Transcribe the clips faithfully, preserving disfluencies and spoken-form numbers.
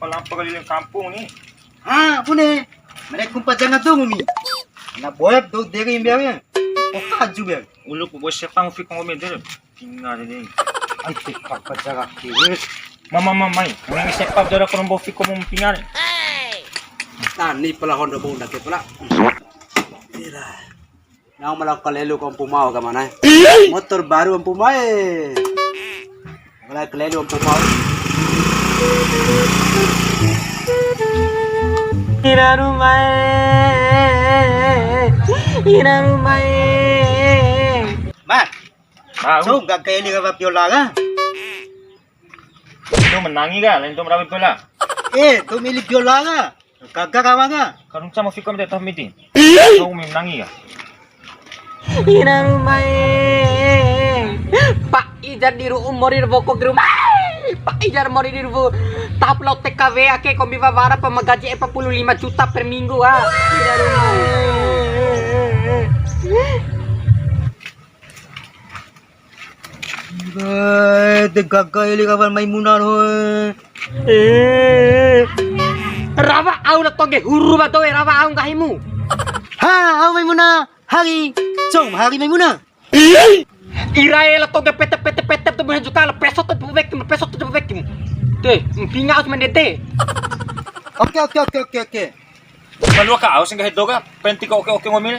Lampa keliling kampung ni. Ha, bune. Mereka kumpa jangan tunggu mi. Na boyap do deri mbia. Ko kaju be. Ulu ku boy sepa mu fiko ngomi de. Tinggal ini. Ai, te kaka jaga ki. Mama, mama, mai. Ini sepa dara ko rombo fiko mu tinggal. Tani pala hondo bo ndake pala. Ira. Nau malah kalelu ko Ompu Mao ka mana? Motor baru Ompu Mao e. Malah kalelu Ompu Mao. Ira rumae. Ira rumae. Mas, Bau. Coba kayak ini apa biola kan? Itu menangi kan? Lain itu merawi biola. Eh, itu milik biola kan? Kagak kawan kan? Karung sama fikom deh, toh meeting. Kau menangi ya? Ina rumae. Pak Ijar di ru'u mori woko ke rumah. Pak Ijar mori di ru'u. Tahap lao T K W ake kombi wawara pa magaji empat puluh lima juta per minggu, ah. Ina rumae. Eh, de gaga eli kawan Maimunah doho. Eh. Rawa au la tongge huru ba doe, rawa au nggahimu. Ha, au Maimunah. Hari. Cong, hari Maimunah. Irae la tongge pete, pete, pete tu buhan juta la peso tu bubek, la peso tu bubek. Te, mpinga aus mendete. Oke, oke, oke, oke, oke. Malua ka au sing hedo ka, penti ka oke oke ngomil.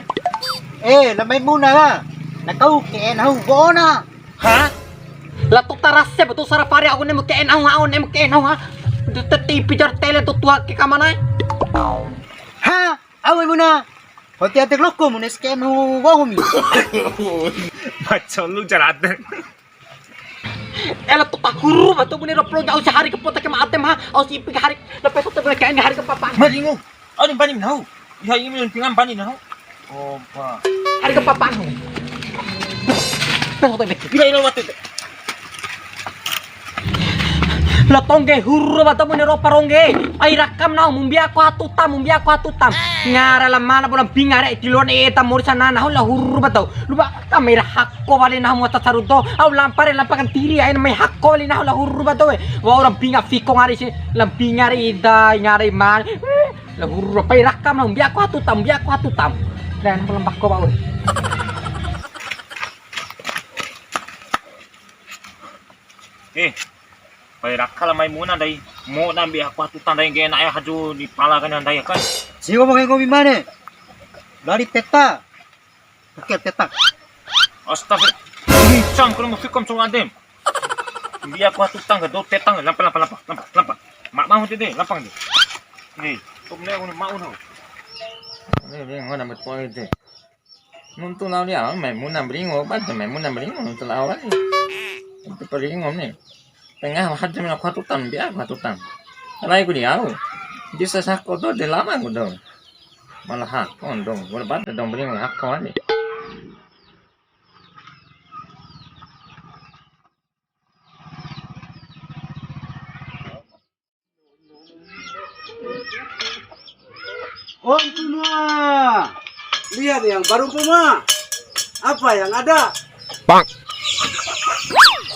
Eh, la Maimunah ka. Na kau ke nahu bona. Ha? La tu tarase betul sara fare aku nemu ke nahu ha, nemu ke nahu ha. Tu te tipi jar tele tu tua ke kamana? Ha? Au Maimunah. Hoti atek loko mu nes ke nahu wahumi. Macam lu jarate. Ela tu tahuru ba tu bune ro pro jauh sehari ke pota ke ma atem ha, au si ipi hari, lepas tu bune kain hari ke papa. Maringu. Au ni bani nau. Ya ini yang tinggal bani nau. Opa. Hari ke papa. Peso tu beki. Bila ilo mati. La tongge huru ba tu bune ro parongge. Ai rakam nau mumbia ku atutam, mumbia ku atutam. Ngara la mana bola mpinga re tilon e ta mori sana nahu la huru ba tu. Lupa kamera hako wali nahu muata saruto. Au lampa re lampa kantiri ain mai hako wali nahu la huru ba doe. Wa'ura mpinga fiko ngari si. La mpinga re ida ngari man. La huru pai rakam nahu mbia ku atutam, mbia ku atutam. Dan pelembako bau. Eh, pai raka la Maimunah ndai. Mo nambi aku atutam ndai ngena ya haju di pala kan ndai kan. Siwa pakai kopi mana? Lari peta. Oke, tetang. Astaga. Cang, kalau mau fikom cuma adem. Dia aku atutam ke do tetang, lampa, lampa, lampa, lampa, lampa. Mak mau tete, lampang de. Nih, tok ne aku mau no. Ini, ini, mana met poin de. Nuntu lao dia, Maimunah beringo, bade Maimunah beringo, nuntu lao lagi. Itu beringo nih. Tengah hajam na kuatutan, bia kuatutan. Rai ku diau. Bisa sako do de lama ku do. Malah hakon dong, wala bade dong beringo hakon ni. Om Puma, lihat yang baru Puma. Apa yang ada? Pak.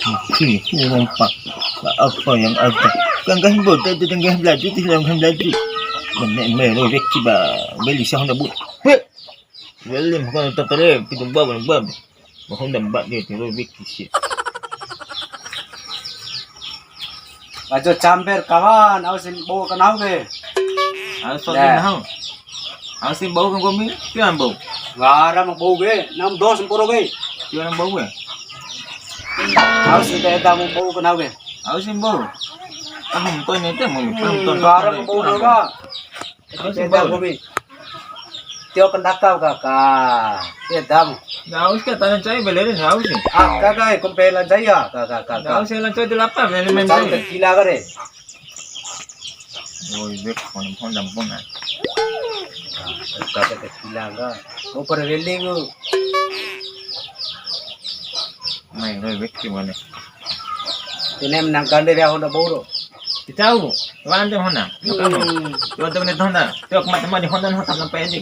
Oke, orang Pak. Apa yang ada? Kan kan bodoh tu, kan kan belajar tu, kan kan belajar. Menek mero reki ba, beli sahunda bu. Hei. Welim, kau tetap terus, pintu bab, bab. Bahun dan bab dia, terus bik, shit. Ajo camber kawan, au si bau kanau ke. Au so nahu. Au si bau kan komi, pian bau. Wara mau bau ke, enam dos emporo ke. Pian bau ke. Au si teh tamu bau kanau ke. Au si bau. Ah, kau ni teh mau, wara mau bau kanau ke. Au si bau. Tio kendakau kaka. Tio damu. Au si ka tana cai belerin au si. Ah, kaka, eh, kompe la jaya, kaka, kaka. Au si la cai di lapar, belerin main cai. Kila kare. Oi, bek, pon, pon, dampun, ah. Kaka, kila ka. Mau pada weling ku. Mai, oi, bek, gimana? Tene menang kande dia Honda Boro. Kita tahu, wande Honda. Hmm. Tuh, tuh, nih, Honda. Tuh, aku mati, mati, Honda, Honda, sampai aja.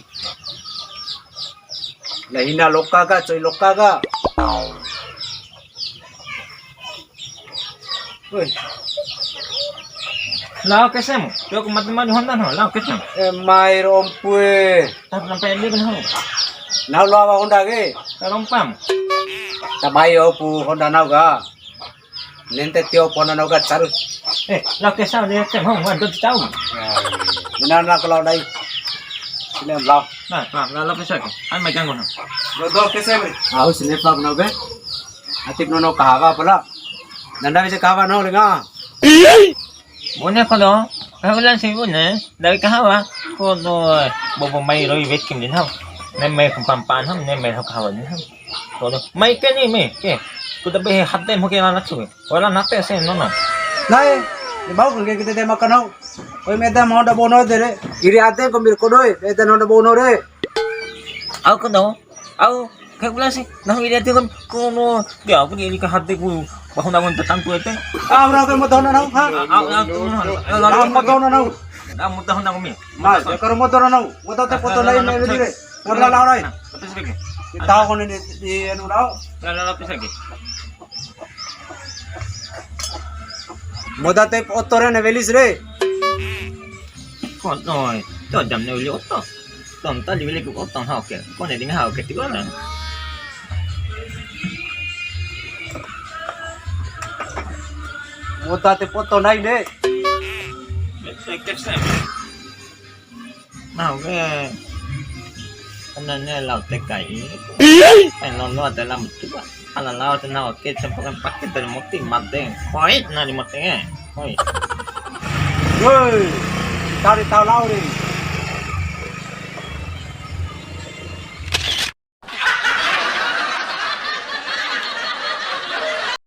La hina loka ka, coy loka ka. Woi. Lao kesemu, tio ku mati maju Honda no, lao kesemu. Eh, mai rompu e. Tapi sampai ini kan ho. Nau lao awa Honda ke. Rompam. Ta mai opu Honda nau ka. Nente tio pona nau ka caru. Eh, lao kesemu ni kesemu, ho, nggak ada tahu. Ina na kalau dai. Sini lao. Nah, nah, lao kesemu. An mai ganggu no. Lo do kesemu. Au sini pak nau ke. Atip nono kahawa pala. Nanda bisa kahawa no lenga. Bune kodo, kahawa si bune, dari kahawa. Kodo, bobo mai roi wekim din hau. Ne mai kumpampan hau, ne mai kahawa din hau. Kodo, mai ke ni me, ke. Kuda be hate mo ke lana cu. Wala nate se nono. Nai, ni bau ke kita dia makan hau. Oi meda mau da bono de re. Iri ate ko mir kodo e, meda no da bono re. Au kodo, Au, kayak bilang sih, nah ini hati kan, kono, ya aku ini ke hatiku, bahwa namun tertentu itu. Ah, ora ke motor nang, ha? Au, au, au, Ah, motor nang. Au, motor nang mi. Mas, ya kalau motor nang, motor te foto lain ni dire. Ora la ora. Tapi sedikit. Kita kono di di anu lao. La la lapis lagi. Motor te foto re ne welis re. Kono, to jam ne uli oto. Tonta di weli ku potong hau ke. Kone ding hau ke tiga orang. Mota te poto nai de. Nah, oke. Kena ne lau te kai. Kan lau lau te lam tu. Ala lau te nau ke sempat pakai dari moti mate. Koit na di moti e. Koit. Woi, cari tahu lau ni.